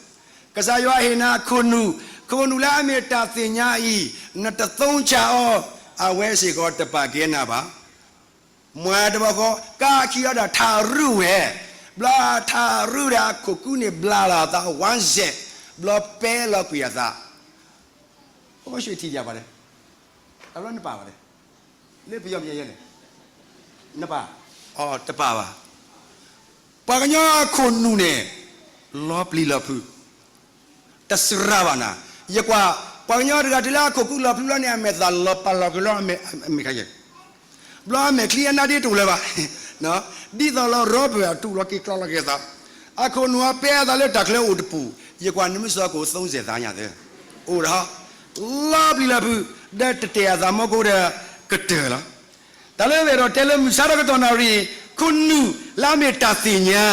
ကစၢ်ယွၤဟ့ၣ်နၤခိၣ်နူာ်, ခိၣ်နူာ်လၢအမ့ၢ်တၢ်သ့ၣ်ညါအံၤ, နတသုံးချအီၤ, အဝဲစ့ၢ်ကီးတပာ်ကဲနၤဘၣ်. မွဲတဘျီဃီ ကါခံအီဒီးထးရုၢ်ဝဲ, ဘျီထးရုၢ်ဒီးအခိၣ်ကူန့ၣ်ဘျးလီၤအသး ဝါစဲး, ဘျီပဲလီၤကွံာ်အသး, အိၣ်ရွှေထံၣ်ယၤဘၣ်လဲၣ်, အဘျီနပာ်ဘၣ်လဲၣ်, လၢပယီၤမဲာ်ညါန့ၣ်, နပာ်, အတပာ်ဘၣ်. ပှၤကညီအခိၣ်နူာ်န့ၣ် လီၤပျံၤလီၤဖုး, တစှၤဘၣ်နၤ, ယကွၢ်, ပှၤကညီတဂၤတုၤလၢအခိၣ်ကူလီၤပျံၤလီၤန့ၣ် အမဲာ်သၣ်လီၤပာ်လီၤက့ၤလီၤအမဲာ်ခါယဲၢ်, ဘျီအမဲာ်ချံအနါဒ့တအိၣ်လၢၤဘၣ်, ဒ်သိးလီၤရီပၢၢ်အတူၢ်လီၤက့ၤကျီလီၤက့ၤအသး, အခိၣ်နူာ်အီၤပဲအသးလၢတၢ်ချၢအိၣ်တပူၤ, ယကွၢ်နမ့ၢ်စီၤကိၣ် သုံးဆယ်သးညါသၢ, အိၣ်ဒီး လီၤပျံၤလီၤဖုး, ဒီးတတဲာ်အသးမီကိဒီး ကတၢၢ်လီၤ. တၢ်လၢပအဲၣ်ဒိးတဲလၢမုၢ်ဆါတကတီၢ်နၣ်ရံၣ်, ခိၣ်နူာ်လၢအမ့ၢ်တၢ်သ့ၣ်ညါ,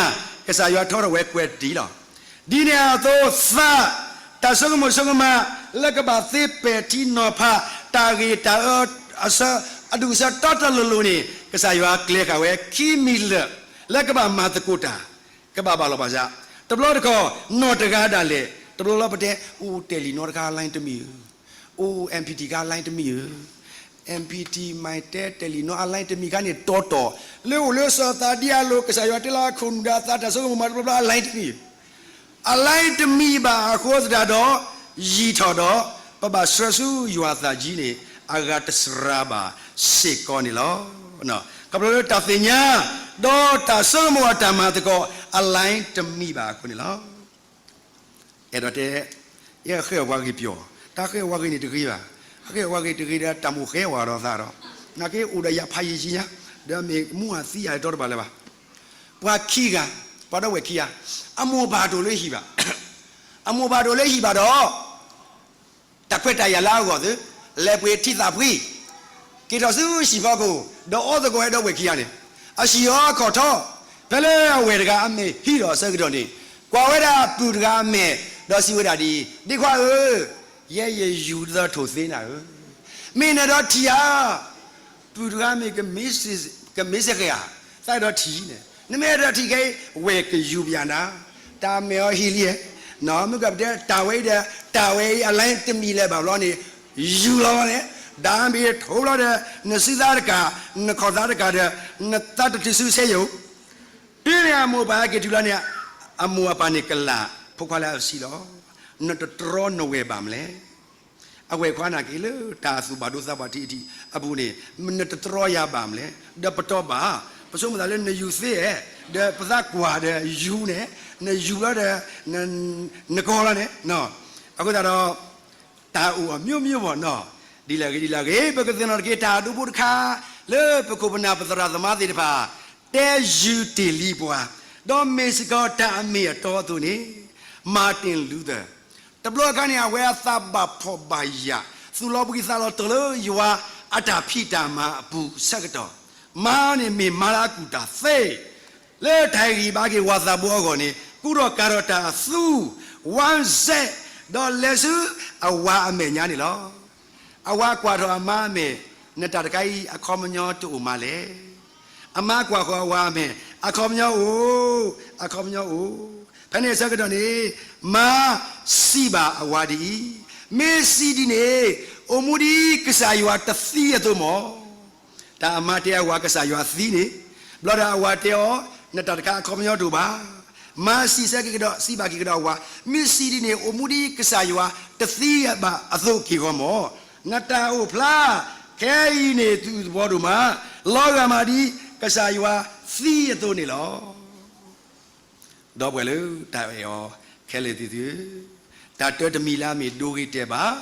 ကစၢ်ယွၤထီထီၣ်ဝဲကွဲးတံၢ်လီၤ. ဒ်န့ၣ်အသိးသး, တၢ်ဆိကမိၣ်ဆိကမး, လၢကဘၣ်သ့ပဲာ်ထံနီၤဖး, တၢ်ဂ့ၢ်တၢ်အၢ, အဆၢ, အဒူၣ်အဆၢတီတီလိၤလိၤန့ၣ်, ကစၢ်ယွၤကျဲၤဃာ်ဝဲခံမံၤလၢာ်, လၢကဘၣ်မၤသကိးတၢ်, ကဘၣ်ဘၣ်လီၤဘၣ်စး, တဘျီတခီၣ်, နီၢ်တဂၤဒၣ်လဲာ်, တဘျီလီၤပတဲ, အိၣ်တဲလံာ်နီတခါ အlineတမံၤဧၢ, အိၣ် MP တခါ အlineတမံၤဧၢ, MP မၤတဲတဲလံာ်နီအlineတမံၤခါန့ၣ်တီတီ, လၢအိၣ်လၢစီၤသးဒံအလိၤ ကစၢ်ယွၤတ့လီၤအခိၣ်နူာ်ဒီးအသးတၢ်ဆိကမိၣ်မၤတဘျီဘျီ အlineတမံၤ, အlineတမံၤဘၣ်အဃိသတးဒီး, ယံာ်ထီၣ်ဒီး, ပဘၣ်ဆှၢဆူယွၤသးကံန့ၣ်, အဂၤတစှၤဘၣ်စ့ၢ်ကီးန့ၣ်လီၤ. ခီဖျိလၢတၢ်သ့ၣ်ညါ, ဒီးတၢ်ဆိကမိၣ်အတၢ်မၤသကိး, အlineတမံၤဘၣ်အဃိန့ၣ်လီၤ. အဲၣ်ဒိးတဲ, ယဃဲအီၣ်ပှၤဂ့ၢ်ပျီၢ်, တၢ်ဃဲအီၣ်ပှၤဂ့ၢ်န့ၣ်တဂ့ၤဘၣ်, အဃဲအီၣ်ပှၤဂ့ၢ်တဂ့ၤဒီးတၢ်မိၣ်ဃဲဝဲဒီးသးဒီး, နာ်က့အိၣ်ဒီးယၤဖးယံာ်ယံာ်ညါ, ဒီးမ့ၢ်မူအသံယၤတီတဘၣ်လၢၤဘၣ်, ပှၤခံဂၤ, ပှၤဒီပုၢ်ဝဲၢ်ခံဂၤ, အမိၢ်ပၢ်တအိၣ်လၢဟံၣ်ဘၣ်, အမိၢ်ပၢ်တအိၣ်လၢဟံၣ်ဘၣ်ဒီး တၢ်ခွဲးတၢ်ယာ်လၢအဂီၢ်သ့, လဲၤပှ့ၤထံသးဖှံ, က့ၤထီၣ်ဆူဟံၣ်ဖီခိၣ်, ဒီးအီသကိးဝဲဒီပုၢ်ဝဲၢ်ခံဂၤန့ၣ်, အဟံၣ်အီခီၣ်ထီ, ဖဲလၢအဝဲၢ်တဂၤအမဲာ်ဟံးထီၣ်အဆၢကတီၢ်န့ၣ်, ကွၢ်ဝဲဒၣ်ပုၢ်တဂၤအမဲာ်, ဒီးစံးဝဲဒၣ်ဒ်အံၤ, ဒ့ခွါဧၢ, ယဲယယူၤသထိၣ်သ့နၤဧၢ, မ့ၢ်နဒီးထံၣ်ဧါ, ပုၢ်တဂၤမ့ၢ်ကမ့ၢ်စ့ၢ်ကီးဧါ, သးအဲၣ်ဒိးထံၣ်န့ၣ်, နမ့ၢ်အဲၣ်ဒိးထံၣ်ခဲအံၤ, ဝဲၢ်ကယူၤပျးနၤ, တၢ်မဲာ်အီၤဟံးလံ, မ့ၢ်ကပတဲတၢ်ဝဲအံၤဒီး, တၢ်ဝဲအံၤအlineတမံၤလၢၤဘၣ်ဘျီန့ၣ်, ယူၤလီၤန့ၣ်, ဒၣ်မ့ၢ်ထိလီၤဒီး, နစုသးတကး, နခီၣ်သးတကးဒီး, နသးတတုၤဆူစဲယိၣ်, တုၤန့ၣ်အမိၢ်ပၢ်ဟဲက့ၤတုၤလီၤန့ၣ်, အမိၢ်အပၢ်န့ၣ်ကလၢ်ဖိခွါလၢအဆံးလီၤ, နတတြီနဝဲၢ်ဘၣ်မလဲၣ် အဝဲၢ်ခွါနာ်က့ၤလၢတၢ်သူၣ်ဘၣ်ဒိသးဘၣ်ထံးအထံးအပူၤန့ၣ်, နတတြီယၤဘၣ်မလဲၣ်, ဒီးပတီၢ်ဘၣ်, ပဆိကမိၣ်သးလၢနယူၤသ့ဧါ, ဒီးပသးကွၢ်ဒီးယူၤန့ၣ်, နယူၤလီၤဒီး, နကီလီၤန့ၣ်, အဃိသတးဒီး, တၢ်အိၣ်အမျိုးမျိုးဘၣ်နီၤ, ဒ်လဲၣ်ဂ့ၤဒ်လဲၣ်ဂ့ၤ ပကသ့ၣ်နီၣ်ထီၣ်က့ၤတၢ်ဒိဖိတခါ, လၢပခိၣ်ပနၢ်ပသရၣ်သမါသ့ၣ်တဖၣ်, တဲယုၢ်တ့ၢ်လံပှၤ, ဒီးမ့ၢ်စ့ၢ်ကီးတၢ်အမ့ၢ်အတီအသိးန့ၣ်, Martin Luther တဘျီအခါန့ၣ် အဝဲအသးဘၣ်ဖှီၣ်ဘၣ်ယာ်, သူၣ်လီၤဘှံးသးလီၤတီၤလၢယွၤအတၢ်ဖံးတၢ်မၤအပူၤအဆၢကတီၢ်, မါန့ၣ်မ့ၢ်မါလၢအကူၣ်တၢ်သ့, လၢတၢ်ဟ့ၣ်ဂံၢ်ဘါက့ၤဝၤသးဘိအဂီၢ်န့ၣ် ကူထီၣ်ကၤထီၣ်တၢ်အသူ, ဝါစဲး, ဒီးလဲၤဆူအဝၤအမဲာ်ညါန့ၣ်လီၤ. အဝၤကွၢ်ထီၣ်အမါအမဲာ်, နတၢ်တခါအံၤအခီပညီတအိၣ်မးလဲၣ်. အမါကွၢ်ဃီၤအဝၤအမဲာ်, အခီပညီအိၣ်, အခီပညီအိၣ်, ဖဲန့ၣ်အဆၢကတီၢ်န့ၣ်, မါစံးဘၣ်အဝၤဒ်အံၤ, မ့ၢ်စံးဒ်န့ၣ်, အိၣ်မူဒ်ကစၢ်ယွၤတသံအသိးမၢ် တၢ်အမါတဲအဝၤကစၢ်ယွၤသံန့ၣ်, ဘျီဒီးအဝၤတဲအီၤ, နတၢ်တခါအခီပညီတအိၣ်ဘၣ်. မါစံးဆၢက့ၤကဒီး, စံးဘၣ်က့ၤကဒီးအဝၤ, မ့ၢ်စံးဒ်န့ၣ် အိၣ်မူဒ်ကစၢ်ယွၤတသံဘၣ်အသိးက့ၤဂီၢ်မၢ်, နတၢ်အိၣ်ဖျါခဲအံၤန့ၣ် သုးသဘီဒိၣ်မး, လီၤဂာ်မးဒ်ကစၢ်ယွၤသံအသိးန့ၣ်လီၤ. ဒီပုၢ်ဝဲၢ်လၢတၢ်အဲၣ်အီၤခဲလၢာ်သ့ၣ်သုဧၢ, တၢ်တၢတမံၤလၢအမ့ၢ်ဒိဂ့ၤတဲာ်ဘၣ်,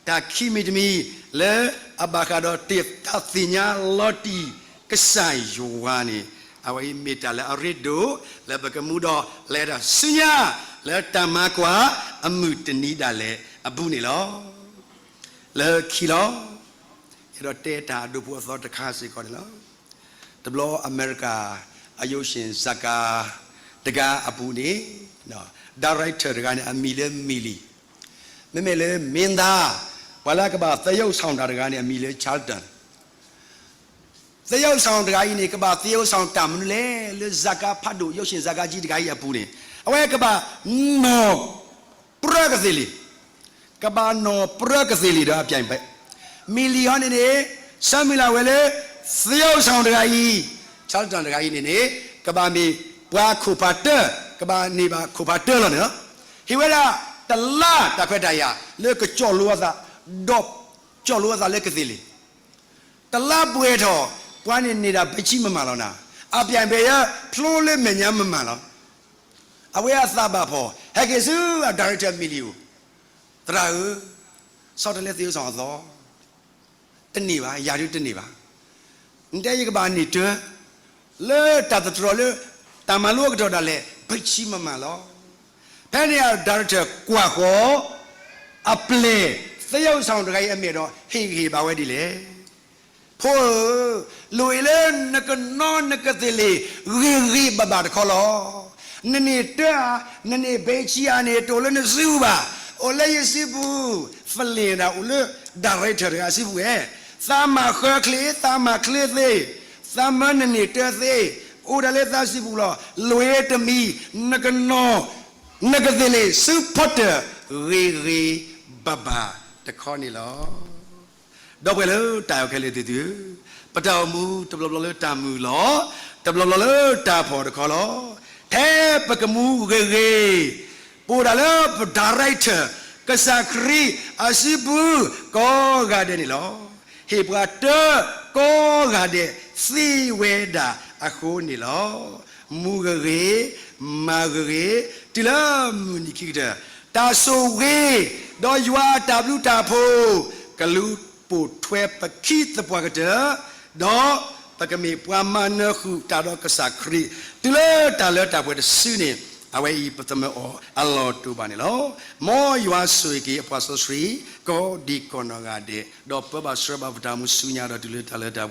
တၢ်ခံမံၤတမံၤလၢအဘၣ်ဃးဒီးတၢ်သ့ၣ်ညါလီၤတံၢ်ကစၢ်ယွၤန့ၣ်, အဝဲအံၤမ့ၢ်တၢ်လၢအရ့ဒိၣ် လၢပကမူဒီးလဲၤတၢ်ဆူညါ လၢတၢ်မၤကွၢ်အမုၢ်တနံၤဒၣ်လဲာ်အပူၤန့ၣ်လီၤ. လၢခံလီၤ. ယအဲၣ်ဒိးတဲတၢ်အဒိဖိအသီတခါစ့ၢ်ကီးန့ၣ်လီၤ. တဘျီအမဲရကၤ အရုပ်ရှင်ဇာတ်ကားတခါအပူၤန့ၣ် director တဂၤန့ၣ် အမံၤလၢ Millie, မ့မ့ၢ်လၢ မင်းသား ပှၤလၢအကဘၣ်သရုပ်ဆောင်တၢ်တဂၤန့ၣ် အမံၤလၢ Charlton. သရုပ်ဆောင်တဂၤအံၤန့ၣ် ကဘၣ်သရုပ်ဆောင်တၢ်မနုၤလဲၣ် လၢဇာတ်ကားဖးဒိၣ် ရုပ်ရှင်ဇာတ်ကားကြီး တဂၤအံၤအပူၤန့ၣ် အဝဲကဘၣ်နီၢ်ပြၢကသ့ၣ်လံ, ကဘၣ်နီၢ်ပြၢကသ့ၣ်လံဒီးအပြိုင်ဘက် Millie ဟီန့ၣ်န့ၣ် ဆၢမုၢ်လၢ်ဝဲလၢ သရုပ်ဆောင်တဂၤအံၤ Charlton တဂၤအံၤန့ၣ်န့ၣ် ကဘၣ်မ့ၢ်ပှၤခိၣ်ဖးတၢၢ်, ကဘၣ်န့ၢ်ဘၣ်ခိၣ်ဖးတၢၢ်လီၤန့ၣ်လီၤ. ဟ့ၣ်ဝဲဒၣ်တလါတၢ်ခွဲးတၢ်ယာ် လၢကကၠီၣ်လိအသး, ဒီးကၠီၣ်လိအသးလၢကသ့ၣ်လံ. တလါပှဲၤထီၣ် ပှၤန့ၣ်န့ၢ်ဒၣ်ဘဲဆံမမၢ်လီၤနၤ, အပြိုင်ဘက် ဖျိလၢမဲာ်ညါမမၢ်လီၤ. အဝဲအသးဘၣ်ဖှီၣ် ဟဲက့ၤဆူအ director Millie အအိၣ်, သရၣ်ဧၢ, ဆီတလဲသ့အိၣ်ဆီအသီ တန့ၢ်ဘၣ်, ယၤဒုတန့ၢ်ဘၣ်. နတဲယကဘၣ်န့ၢ်တၢ် လၢတၢ်သတြီၤလၢ တၢ်မၤလိအကတီၢ်ဒၣ်လဲာ် ဘဲဆံမမၢ်လီၤ. ဖဲန့ၣ်အ director ကွၢ်ဃီၤ အပျဲၢ် သရုပ်ဆောင်တဂၤအံၤအမဲာ်ဒီး ဟ့ၣ်ဂံၢ်ဟ့ၣ်ဘါဝဲဒ်လဲၣ်. ဖိဧၢ, လိၣ်အ့ၣ်လၢနကနီနကသ့ၣ်လ့ၣ် ဂ့ၤဂ့ၤဘၣ်ဘၣ်တခီလီၤ. နန့ၢ်တၢ်ဧါ, နန့ၢ်ဘဲဆံဧါန့ၣ် တအိၣ်လၢနစုပူၤဘၣ်, အိၣ်လၢယစုပူၤ, ဖလ့ၣ်ဒၣ်အိၣ်လၢ director တဂၤစုပူၤဧါ. သးမၤဃၢချ့, သးမၤချ့သ့, သးမၢနန့ၢ်တၢ်သ့, အိၣ်ဒၣ်လၢသးစုပူၤလီၤ. လိၣ်အ့ၣ်တမံၤ နကနီ နကသ့ၣ်လ့ၣ် ဆူဖီတၢၣ် ဂ့ၤဂ့ၤဘၣ်ဘၣ်တခီန့ၣ်လီၤ. ဒီပုၢ်ဝဲၢ်လၢတၢ်အဲၣ်ခဲလၢာ်သ့ၣ်သုဧၢ, ပတၢ်အိၣ်မူတဘျီဘျီလၢတၢ်မုာ်လီၤ, တဘျီဘျီလၢတၢ်ဖှီၣ်တခီလီၤ. ဖဲပကမူဂ့ၤဂ့ၤ ပအိၣ်ဒၣ်လၢပ director ကစၢ်ခရံာ်အစုပူၤကိးဂၤဒဲးန့ၣ်လီၤ. ဟ့ၣ်ပှၤတၢ်ကိးဂၤဒဲးသ့ဝဲဒၣ်အဃိန့ၣ်လီၤ. မူဂ့ၤဂ့ၤ, မၤဂ့ၤဂ့ၤ, တုၤလၢမုၢ်နံၤခံကတၢၢ်, တၢ်ဆိၣ်ဂ့ၤ, ဒီးယွၤအတၢ်ဘျုးတၢ်ဖှိၣ် ကလူၤပိာ်ထွဲပခံသပှၢ်ကတၢၢ်, ဒီးပကမ့ၢ်ပှၤမၤနၢၤဃုာ်တၢ်ဒီးကစၢ်ခရံာ် တုၤလၢတၢ်လၢတၢ်ပှဲၤတစုန့ၣ်, အဝဲအံၤပသးမၢအီၤအလီၢ်တအိၣ်ဘၣ်န့ၣ်လီၤ. မ်ယွၤဆိၣ်ဂ့ၤက့ၤအပှၤစီဆှံ ကိးဒံကိးနီၢ်ဂၤဒဲး, ဒီးပၢဘၣ်ဆှၢဘၣ်ပတၢ်အိၣ်မူဆူညါဒီးတုၤလၢတၢ်လၢတၢ်ပှဲၤ